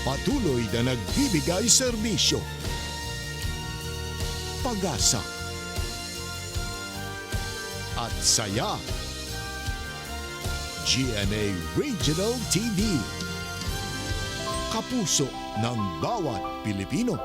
Patuloy na nagbibigay serbisyo, pag-asa, at saya. GMA Regional TV. Kapuso ng bawat Pilipino.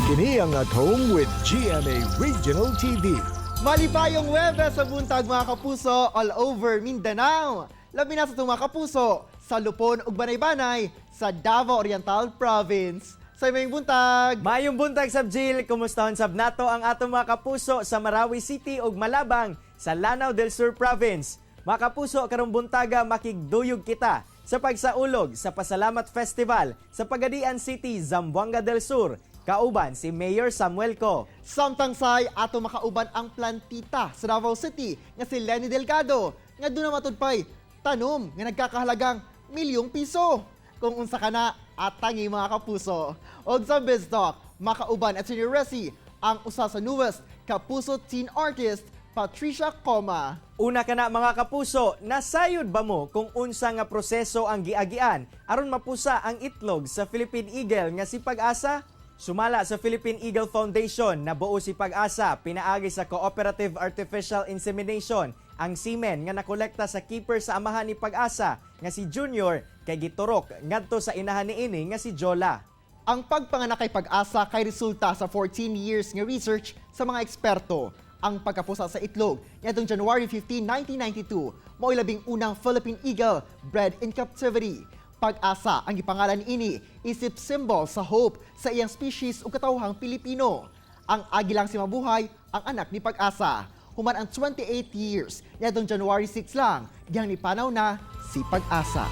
Kini ang At Home with GMA Regional TV. Malipayong Webes sa buntag, mga kapuso, all over Mindanao. Labi na sa itong mga kapuso sa Lupon ug Banay-Banay sa Davao Oriental Province. Sa imong buntag. Mayong buntag sab, Jill, kumustahon sab nato ang atong mga kapuso sa Marawi City ug Malabang sa Lanao del Sur Province. Mga kapuso, karong buntaga makigduyog kita sa pagsaulog sa Pasalamat Festival sa Pagadian City, Zamboanga del Sur. Kauban si Mayor Samuel Co. Samtang say ato makauban ang plantita sa Davao City nga si Lenny Delgado nga doon na matudpay tanom nga nagkakahalagang milyong piso. Kung unsa ka na atangi, mga kapuso. Og sa Biz Talk, makauban at Senior Resi ang usa sa newest Kapuso teen artist, Patricia Coma. Una ka na, mga kapuso, nasayod ba mo kung unsa nga proseso ang giagian aron mapusa ang itlog sa Philippine Eagle nga si Pag-asa? Sumala sa Philippine Eagle Foundation, nabuo si Pag-asa pinaagi sa Cooperative Artificial Insemination. Ang semen nga nakolekta sa keeper sa amahan ni Pag-asa nga si Junior kay giturok ngadto sa inahan niini nga si Jola. Ang pagpanganak kay Pag-asa kay resulta sa 14 years nga research sa mga eksperto. Ang pagkapusa sa itlog niadtong January 15, 1992, mao'y 11 na Philippine Eagle bred in captivity. Pag-asa ang gipangalan ini isip symbol sa hope sa iyang species ug katawhang Pilipino. Ang agilang si Mabuhay ang anak ni Pag-asa. Human ang 28 years, niadtong January 6 lang, dihang nipanaw na si Pag-asa.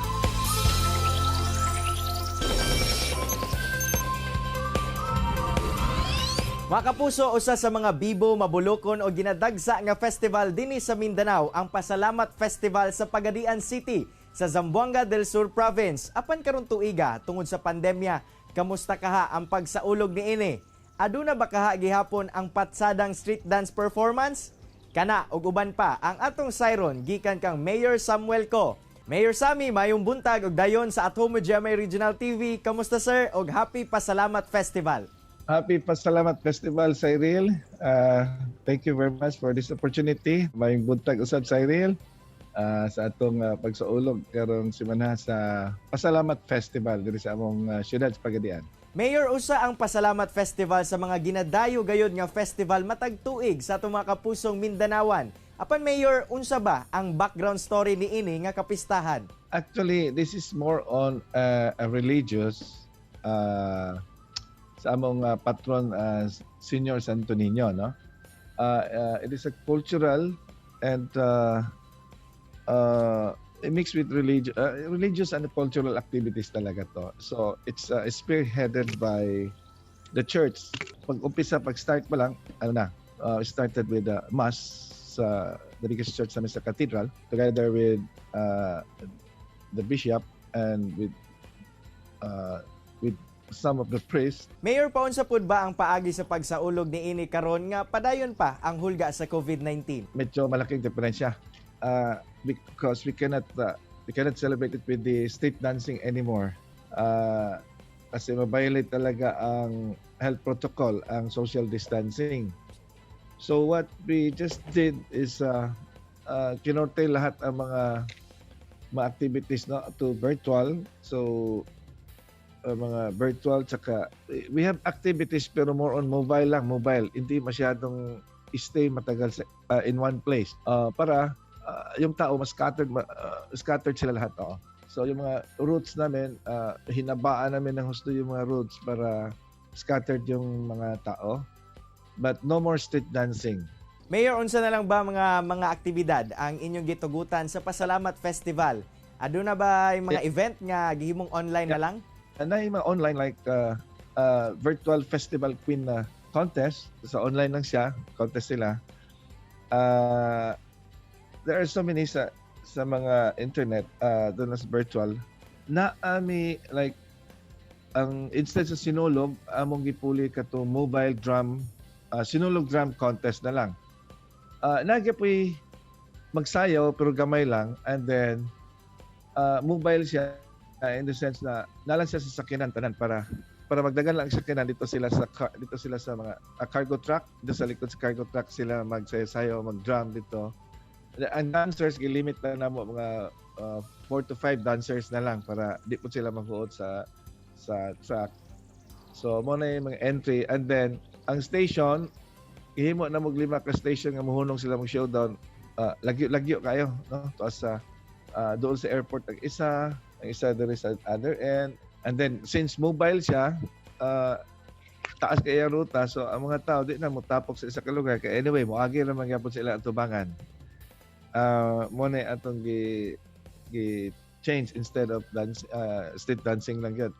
Mga kapuso, usa sa mga bibo, mabulokon o ginadagsa nga festival dinhi sa Mindanao ang Pasalamat Festival sa Pagadian City sa Zamboanga del Sur Province. Apan karon tuiga, tungod sa pandemya, kamusta kaha ang pagsaulog niini? Aduna ba kaha gihapon ang patsadang street dance performance? Kana ug uban pa ang atong sayron gikan kang Mayor Samuel Co. Mayor Sammy, mayong buntag ug dayon sa At Home with GMA Regional TV. Kamusta, sir, ug happy Pasalamat Festival? Happy Pasalamat Festival, Cyril. Thank you very much for this opportunity. Mayong buntag usab, Cyril, sa atong pagsaulog karong simana sa Pasalamat Festival diri sa among syudad sa Pagadian. Mayor, usa ang Pasalamat Festival sa mga ginadayo gayod nga festival matag tuig sa atong mga kapusong Mindanawan. Apan Mayor, unsa ba ang background story niini nga kapistahan? Actually, this is more on a religious sa among patron, Senior Santo Niño, no? It is a cultural and mixed with religious and cultural activities talaga to. So it's spearheaded by the church. Pag umpisa, pag start pa lang, ano na, started with the mass sa the biggest church namin sa cathedral together with the bishop and with some of the priests. Mayor, paunsa pud ba ang paagi sa pagsaulog niini karon nga padayon pa ang hulga sa COVID-19? Medyo malaking diferensya because we cannot celebrate it with the street dancing anymore. Kasi ma-violate talaga ang health protocol, ang social distancing. So what we just did is kinorte lahat ang mga activities, no, to virtual. So mga virtual, tsaka we have activities pero more on mobile lang, mobile. Hindi masyadong stay matagal in one place para yung tao mas scattered sila lahat. Oo. So yung mga routes namin, hinabaan namin ng husto yung mga routes para scattered yung mga tao. But no more street dancing. Mayor, unsa na lang ba mga aktibidad ang inyong gitugutan sa Pasalamat Festival? Aduna ba yung mga event nga gihimong online na lang? And na yung mga online like virtual festival queen na contest. So online lang siya, contest sila. There are so many sa mga internet doon na sa virtual na ami like ang instead sa sinulog, among gipuli kato mobile drum, sinulog drum contest na lang. Naa gyapoy magsayaw pero gamay lang and then mobile siya in the sense na nalang siya sa sakyanan tanan para magdagan lang ang sakyanan. Dito sila sa car, dito sila sa mga cargo truck, dito sa likod sa cargo truck sila magsayaw, mag-drum dito. Ang dancers, gilimit na namo mga 4 to 5 dancers na lang para di po sila maghuot sa truck. So mo na yung mga entry and then ang station, gihimo na mog lima ka station nga mohunong sila mag showdown, lagyo lagyo kayo, no, tuas sa doon sa airport ang isa diri sa other end. And then since mobile siya, taas kay ang ruta, so ang mga tao di na motapok sa isa ka lugar kay anyway moagi ra man gyapon sila atubangan. Mo na atong gi change instead of dance, street dancing lang gyud,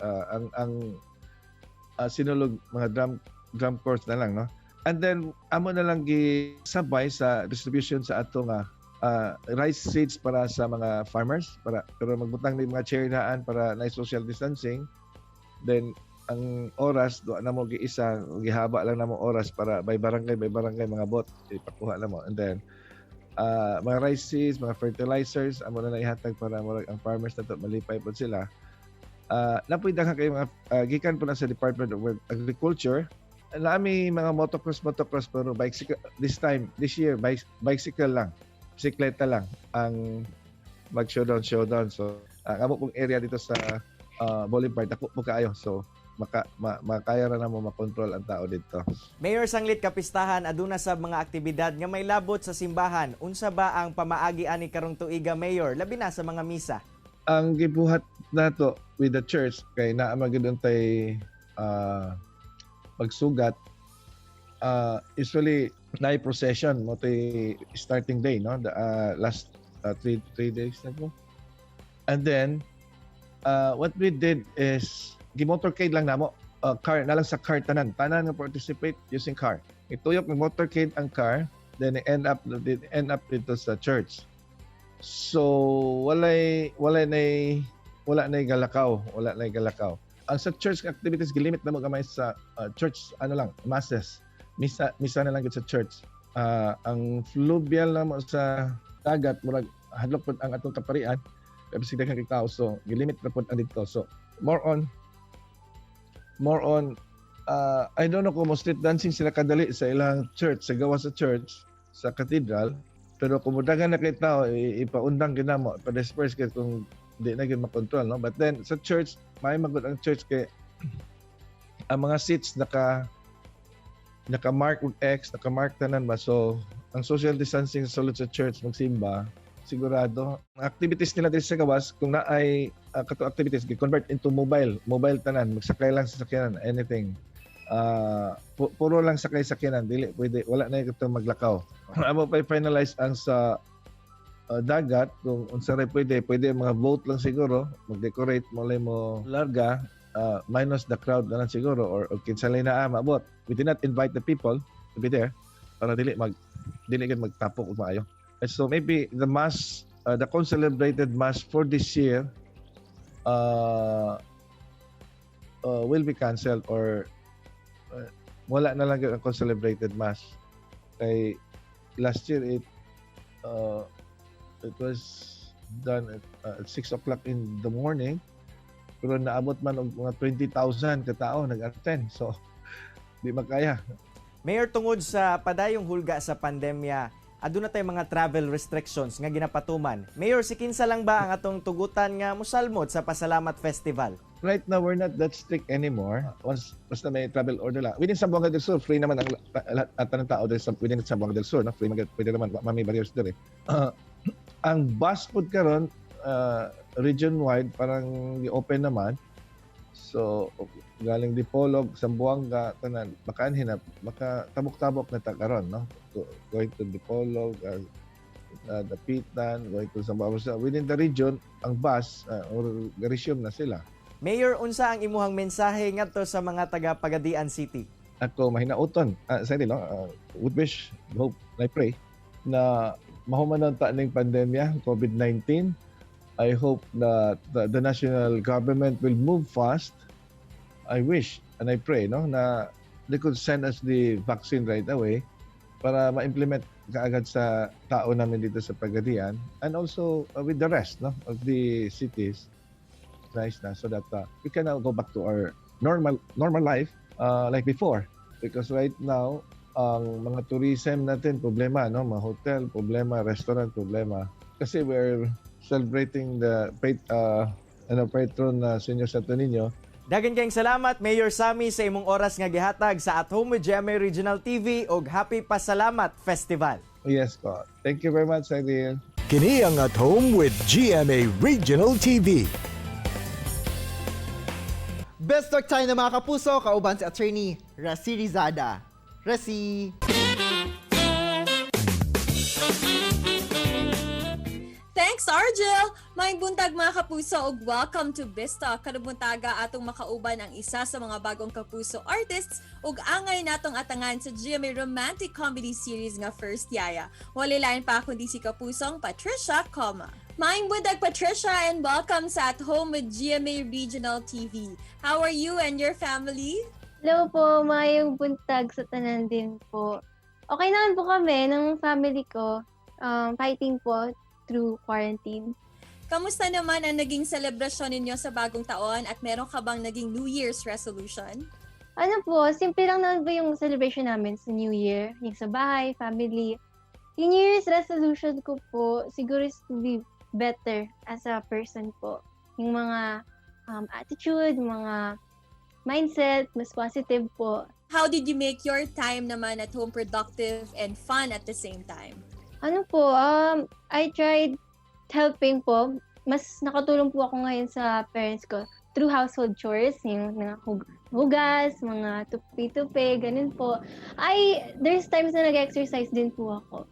ang sinulog, mga drum corps na lang, no. And then amo na lang gisabay sa distribution sa atong rice seeds para sa mga farmers para pero magbutang ni mga chair daan para na social distancing. Then ang oras do na mo giisa, gihaba lang namo oras para by barangay mga bot ipakuha na mo. And then mga rice seeds, mga fertilizers, amo na ihatag para murag ang farmers nato malipay pod sila. Napoy daghan kay mga gikan po na sa Department of Agriculture. Nami mga motocross pero bicycle this time, this year, bicycle lang, bisikleta lang ang mag showdown showdown. So ang amo pong area dito sa Boulevard, dako po kaayo, so makaya ra namo makontrol ang tao dito. Mayor, sanglit kapistahan, aduna sa mga aktibidad nga may labot sa simbahan. Unsa ba ang pamaagi ani karong tuiga, Mayor, labi na sa mga misa? Ang gibuhat nato with the church kay naa man gyud tay magsugat, usually naay procession mo to'y starting day, no, the last 3 days na po. And then what we did is gimotorcade lang namo, car na lang, sa car tanan tanan nga participate using car. Ituyok ng motorcade ang car, then they end up dito sa church. So walay walay nay wala nay galakaw, wala nay galakaw. Ang sa church activities, gilimit na mo gamay sa church ano lang, masses, misa, misa na lang gid sa church. Ang fluvial na mo sa dagat, murag hadlok pod ang atong kaparian kay bisig daghan kay tao, so gilimit na pod ang dito. So more on I don't know kung mo street dancing sila kadali sa ilang church, sa gawas sa church, sa cathedral, pero kung mudagan na kay tao, ipaundang gid namo, pa-disperse kay kung di na gid makontrol, no. But then sa church, may magud ang church kay ang mga seats naka mark og X, naka-mark tanan ba. So ang social distancing sa sulod sa church magsimba sigurado. Ang activities nila diri sa gawas, kung naay kato activities, gi-convert into mobile, mobile tanan, magsakay lang sa sakyanan, anything. Puro lang sakay sakyanan, dili pwede, wala na yung maglakaw. Amo pa finalize ang sa dagat kung unsa ray pwede, pwede mga boat lang siguro, mag-decorate mo lang mo larga, minus the crowd na lang siguro or kinsa lang naa maabot. We did not invite the people to be there para dili gid magtapok og maayo. And so maybe the mass, the concelebrated mass for this year will be canceled or wala na lang gyud ang concelebrated mass. Kay last year it was done at 6 o'clock in the morning pero naabot man og mga 20,000 katao nag-attend. So di makaya. Mayor, tungod sa padayong hulga sa pandemya, aduna tay mga travel restrictions nga ginapatuman. Mayor, si kinsa lang ba ang atong tugutan nga musalmot sa Pasalamat Festival? Right now, we're not that strict anymore. Once basta may travel order lang. Within Zamboanga del Sur, free naman ang lahat ng tao dito sa within Zamboanga del Sur, no? Free man, pwede naman, may barriers diri. Ang bus pod karon region-wide parang open naman. So galing Dipolog, Zamboanga, tanan makaanhi na, maka tabok-tabok na ta karon, no? Going to Dipolog, Dapitan, going to Zamboanga. Within the region, ang bus or resume na sila. Mayor, unsa ang imuhang mensahe ngadto sa mga taga Pagadian City? Ako mahinauton, sorry, no, would wish, hope, I pray na mahuman ang ta ning pandemya, COVID-19. I hope that the national government will move fast. I wish and I pray, no, na they could send us the vaccine right away para ma-implement kaagad sa tao namin dito sa Pagadian and also with the rest, no, of the cities. Nice na so that we can now go back to our normal normal life like before, because right now ang mga tourism natin, problema, no, mga hotel problema, restaurant problema, kasi we're celebrating the ano, patron na Señor Santo Niño. Daghang kayong salamat, Mayor Sammy, sa imong oras nga gihatag sa At Home with GMA Regional TV ug Happy Pasalamat Festival. Yes ko, thank you very much, Cyril. Kini ang At Home with GMA Regional TV. Best talk tayo na, mga kapuso, kauban si Attorney Resi Rizada. Resi! Thanks, Argel! Maayong buntag, mga kapuso, ug welcome to Bistalk. Karong buntaga, atong makauban ang isa sa mga bagong kapuso artists ug angay natong atangan sa GMA romantic comedy series nga First Yaya. Walay lain pa kundi si kapusong Patricia Coma. Maayong buntag, Patricia, and welcome sa At Home with GMA Regional TV. How are you and your family? Hello po, maayong buntag sa tanan din po. Okay naman po kami ng family ko. Fighting po through quarantine. Kamusta naman ang naging selebrasyon ninyo sa bagong taon at meron ka bang naging New Year's resolution? Ano po, simple lang naman po yung celebration namin sa New Year. Yung sa bahay, family. Yung New Year's resolution ko po, siguro is to be better as a person po. Yung mga attitude, mga mindset, mas positive po. How did you make your time naman at home productive and fun at the same time? Ano po, I tried helping po. Mas nakatulong po ako ngayon sa parents ko through household chores, yung mga hugas, mga tupi-tupi, ganun po. Ay, there's times na nag-exercise din po ako.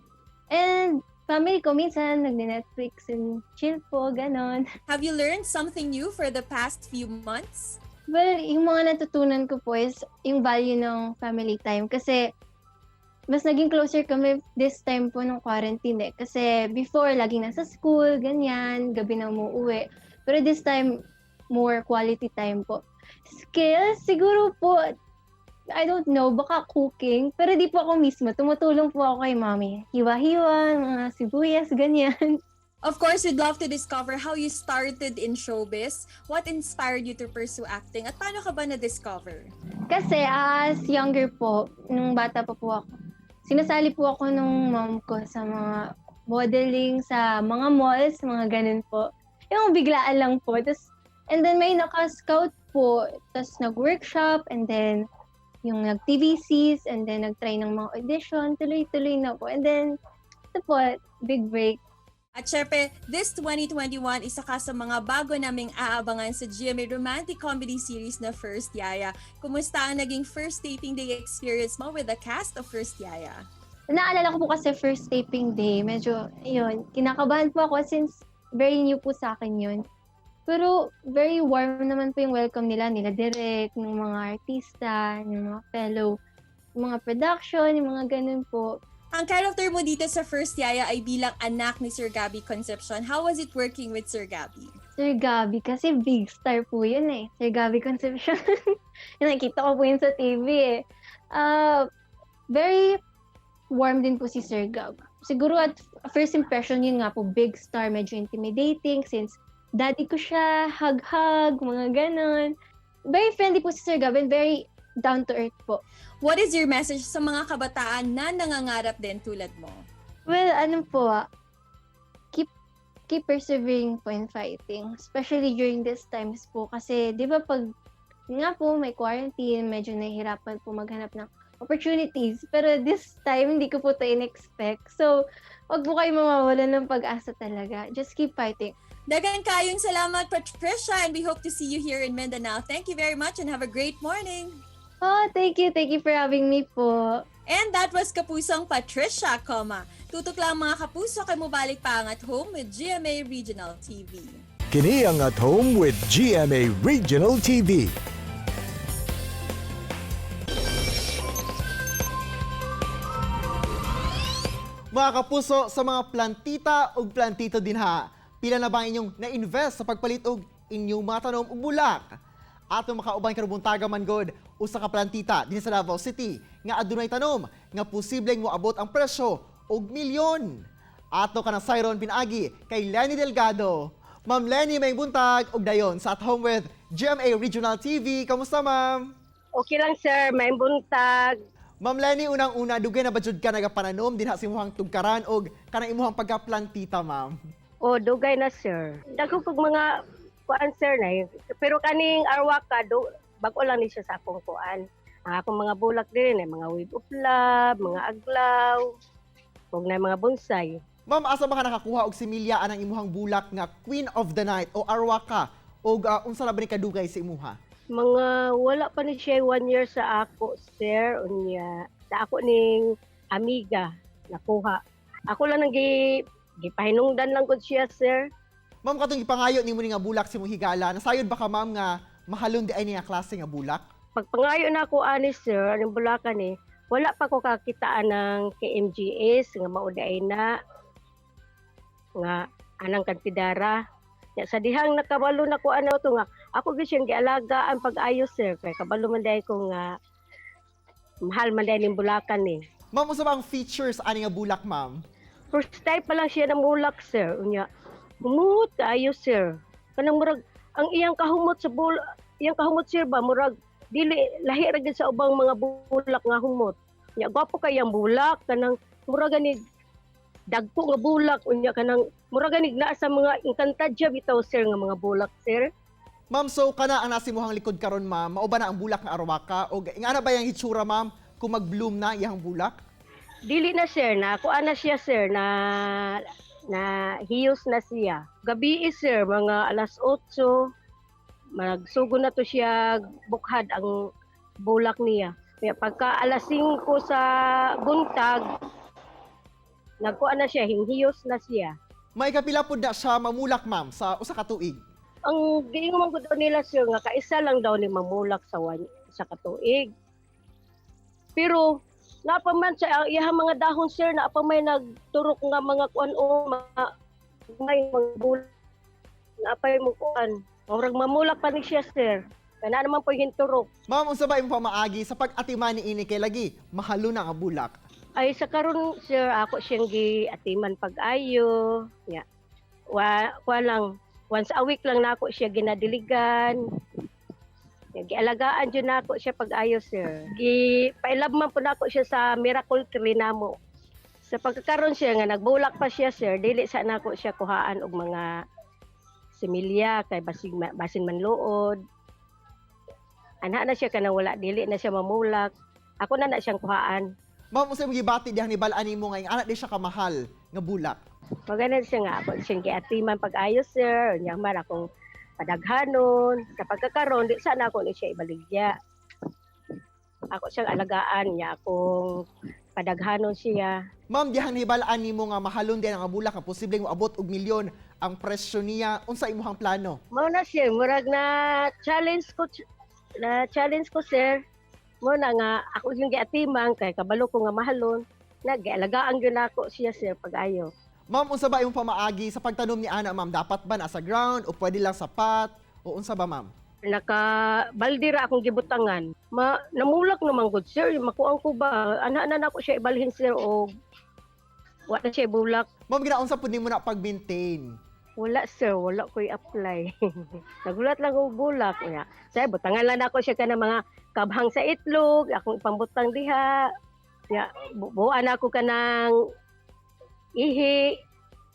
And family ko, minsan nagne-Netflix and chill po, ganon. Have you learned something new for the past few months? Well, yung mga natutunan ko po is yung value ng family time. Kasi mas naging closer kami this time po nung quarantine eh. Kasi before, laging nasa school, ganyan, gabi na umuwi. Pero this time, more quality time po. Skills, siguro po, I don't know, baka cooking. Pero di po ako mismo. Tumutulong po ako kay mommy. Hiwa-hiwa, mga sibuyas, ganyan. Of course, we'd love to discover how you started in showbiz. What inspired you to pursue acting? At paano ka ba na-discover? Kasi as younger po, nung bata pa po ako, sinasali po ako nung mom ko sa mga modeling, sa mga malls, mga ganun po. Yung biglaan lang po. Tas, and then may naka-scout po, tapos nag-workshop, and then yung nag-TVCs, and then nag-try ng mga audition, tuloy-tuloy na po. And then, ito po, big break. At syempre, this 2021, isa ka sa mga bago naming aabangan sa GMA romantic comedy series na First Yaya. Kumusta ang naging first taping day experience mo with the cast of First Yaya? Naalala ko po kasi first taping day, medyo, yun, kinakabahan po ako since very new po sa akin yun. Pero very warm naman po yung welcome nila, nila direk, ng mga artista, ng mga fellow, mga production, yung mga ganun po. Ang character mo dito sa First Yaya ay bilang anak ni Sir Gabby Concepcion. How was it working with Sir Gabby? Sir Gabby, kasi big star po yun eh. Sir Gabby Concepcion. Yung nakita ko po yun sa TV eh. Very warm din po si Sir Gab. Siguro at first impression, yun nga po, big star, medyo intimidating since daddy ko siya, hug-hug, mga ganon. Very friendly po si Sir Gab and very down to earth po. What is your message sa mga kabataan na nangangarap din tulad mo? Well, ano po, keep persevering po and fighting. Especially during these times po. Kasi, di ba pag, yun nga po, may quarantine, medyo nahihirapan po maghanap ng opportunities. Pero this time, hindi ko po ito in-expect. So, wag po kayo mawawalan ng pag-asa talaga. Just keep fighting. Daghang kayong salamat, Patricia, and we hope to see you here in Mindanao. Thank you very much and have a great morning. Oh, thank you. Thank you for having me po. And that was Kapusong Patricia Coma. Tutok lang, mga kapuso, kay mubalik pa ang At Home with GMA Regional TV. Kini ang At Home with GMA Regional TV. Mga kapuso, sa mga plantita ug plantito dinha, pila na ba ang inyong na-invest sa pagpalit og inyong mga tanom ug bulak? Atong makauban karong buntaga man god usa ka plantita dinhi sa Davao City nga adunay tanom nga posibleng moabot ang presyo og milyon. Ato ka ng sayron pinaagi kay Lenny Delgado. Ma'am Lenny, may buntag ug dayon sa At Home with GMA Regional TV. Kamusta, ma'am? Okay lang, sir, may buntag. Ma'am Lenny, unang-una, dugay na ba jud ka nagapananom dinha sa imuhang tugkaran og kanang imuhang pagkaplantita, ma'am? O, dugay na, sir. Dagko kog mga kuan, sir, na eh. Pero kaning arwaka do bag-o lang ni siya sa akong kuan. Ang akong mga bulak din eh, mga wave of love, mga aglaw, ug na mga bonsai. Ma'am, asa ba ka nakakuha og similya anang imuhang bulak nga Queen of the Night o arwaka og unsa na ba ni kadugay sa imuha? Mga wala pa ni siya 1 year sa ako, sir, unya sa ako ning amiga nakuha. Ako lang nang gipahinungdan lang gud siya, sir. Ma'am, katong gipangayo nimo ni nga bulak sa imong higala, nasayod ba ka, ma'am, nga mahalon di ay ni nga klase nga bulak? Pagpangayo na ako ani, sir, anong bulakan eh, wala pa ko kakitaan ng KMGS nga mauday na nga anang kantidara. Ya, sa dihang nakabalo na ko ano to nga ako gyud siyang gialagaan pag-ayos, sir, kay kabalo man dai ko nga mahal man dai ning bulakan eh. Ma'am, unsa ba ang features ani nga bulak, ma'am? First time pa lang siya namulak, sir. Unya, humot kaayo, sir. Kanang murag ang iyang kahumot sa bul iyang kahumot, sir, ba murag dili lahi ra gyud sa ubang mga bulak nga humot. Unya gwapo kay ang bulak, kanang murag gani dagko nga bulak, unya kanang murag gani naa sa mga Encantadia bitaw, sir, nga mga bulak, sir. Ma'am, so kana ang nasa imuhang likod karon, ma'am, mao ba na ang bulak nga arwaka og ingana ba yang hitsura, ma'am, kung mag-bloom na iyang bulak? Dili na, sir, na kuan na siya, sir, na na hiyos na siya. Gabi eh, sir, mga alas 8 magsugo na to siya bukhad ang bulak niya. Kaya pagka alas 5 sa buntag, nagkuan na siya, hinghiyos na siya. May kapila pud na siya mamulak, ma'am, sa usa ka tuig? Ang giingon man gud daw nila, sir, nga kaisa lang daw ni mamulak sa katuig. Pero napa man sa iyang mga dahon, sir, na pa may nagturok nga mga kuan o mga may mga bulak napay mo kuan. Murag mamulak pa ni siya, sir. Kana naman po hinturok. Ma'am, unsa ba imong pamaagi sa pag-atiman ni ini kay lagi mahalo na nga bulak? Ay sa karon, sir, ako siyang giatiman pag-ayo. Nya. Wa kwa lang, once a week lang nako siya ginadiligan. Nya, gialagaan jud nako siya pag-ayo, sir. Gi pailab man po nako siya sa miracle tree namo. Sa pagkakaron siya nga nagbulak pa siya, sir, dili sa nako siya kuhaan og mga similya kay basig basin manluod. Ana na siya kanang wala dili na siya mamulak. Ako na na siyang kuhaan. Ma'am, unsa imong gibati dihang nibal-an nimo nga anak di siya kamahal nga bulak? Maganda siya nga ako siyang giatiman pag-ayos, sir. Unya man akong padaghanon. Sa pagkakaroon, di sana ako ni siya ibaligya. Ako siyang alagaan niya, akong padaghanon siya. Ma'am, dihang nibal-an nimo nga mahalon di ang bulak nga posibleng moabot og milyon ang presyo niya, unsa imong plano? Mao na siya, murag na challenge ko, sir. Mao na nga ako yung giatiman kay kabalo ko nga mahalon. Nag-alagaan gyud nako siya, sir, pag-ayo. Ma'am, unsa ba imong pamaagi sa pagtanom ni ana, ma'am? Dapat ba nasa ground o pwede lang sa pot o unsa ba, ma'am? Naka balde ra akong gibutangan. Ma namulak naman gud, sir, makuang ko ba. Ana na nako siya ibalhin, sir, og wa na siya bulak. Ma'am, ginaunsa pud nimo na pag-maintain? Wala, sir, wala ko'y apply. Nagulat lang og bulak unya. Sir, butangan lang nako siya kanang mga kabhang sa itlog, akong ipambutang diha. Ya, buuan ako kanang ihi,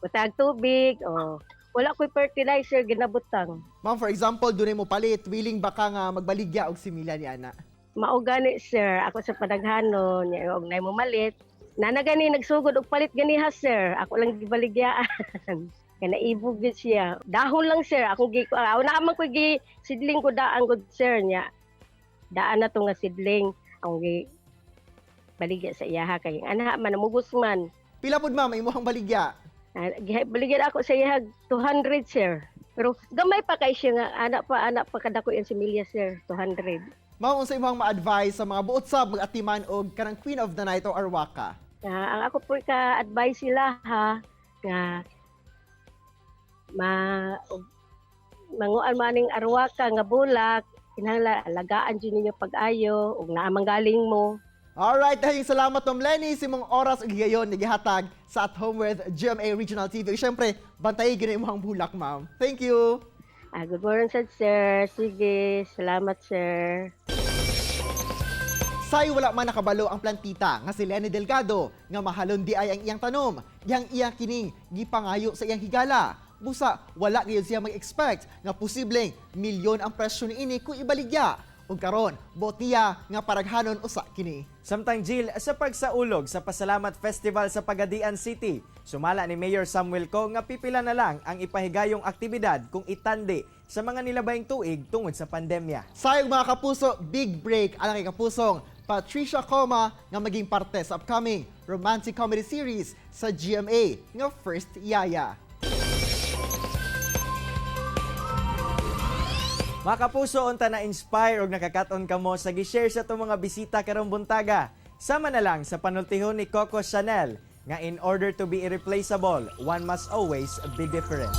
butag tubig, oh. Wala ko'y fertilizer ginabutang. Ma'am, for example, dunay mo palit, willing ba ka nga magbaligya og similya ni ana? Mao gani, sir, ako sa padaghanon, nya og nay mo malit. Nana gani nagsugod og palit ganiha, sir. Ako lang gibaligyaan. Kay naibog gyud siya. Dahon lang, sir, akong gi naman ko gi sidling ko daan gud, sir, nya. Daan na to nga sidling akong gi baligya sa iyaha kay ana man namugos man. Pila pud, ma'am, imong baligya? Ah, baligya ako sa iyaha 200, sir. Pero gamay pa kay siya nga anak pa kadako yan si Milya, sir, 200. Ma'am, unsa imong ma-advise sa mga buot sab mag-atiman og kanang Queen of the Night o Arwaka? Ah, ang ako po ka-advise sila ha nga ma manguan maning arwaka nga bulak, kinahanglan alagaan jud ninyo pag-ayo ug naa galing mo. Alright, dahil salamat, Ma'am Lenny sa imong oras ug higayon nga gihatag sa At Home with GMA Regional TV. Ug syempre, bantayi gyud imong bulak, ma'am. Thank you. Ah, good morning sad, sir. Sige, salamat, sir. Say wala man nakabalo ang plantita nga si Lenny Delgado nga mahalon di ay ang iyang tanom. Yang iyang kining gipangayo sa iyang higala. Busa wala gyud siya mag-expect nga posibleng milyon ang presyo niini kung ibaligya. Ug karon, buot niya nga paraghanon usa kini. Samtang Jill, sa pagsaulog sa Pasalamat Festival sa Pagadian City, sumala ni Mayor Samuel Co nga pipila na lang ang ipahigayong aktibidad kung itandi sa mga nilabayng tuig tungod sa pandemya. Sayong mga kapuso, big break alang kay kapusong Patricia Coma nga maging parte sa upcoming romantic comedy series sa GMA nga First Yaya. Mga kapuso, unta na inspire og nakakaton kamo sa gi-share sa atong mga bisita karong buntaga. Sama na lang sa panultihon ni Coco Chanel nga in order to be irreplaceable, one must always be different.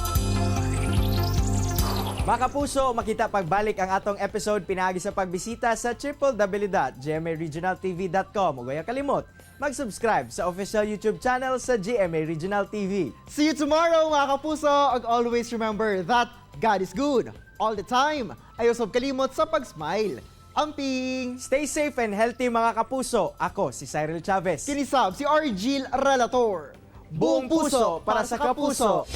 Mga kapuso, makita pagbalik ang atong episode pinaagi sa pagbisita sa www.gmaregionaltv.com ug ayaw kalimot mag-subscribe sa official YouTube channel sa GMA Regional TV. See you tomorrow, mga kapuso! Ug always remember that God is good all the time. Ayaw sab kalimot sa pag-smile. Amping! Stay safe and healthy, mga kapuso. Ako si Cyril Chavez. Kini sab si Argil Relator. Buong puso para sa kapuso.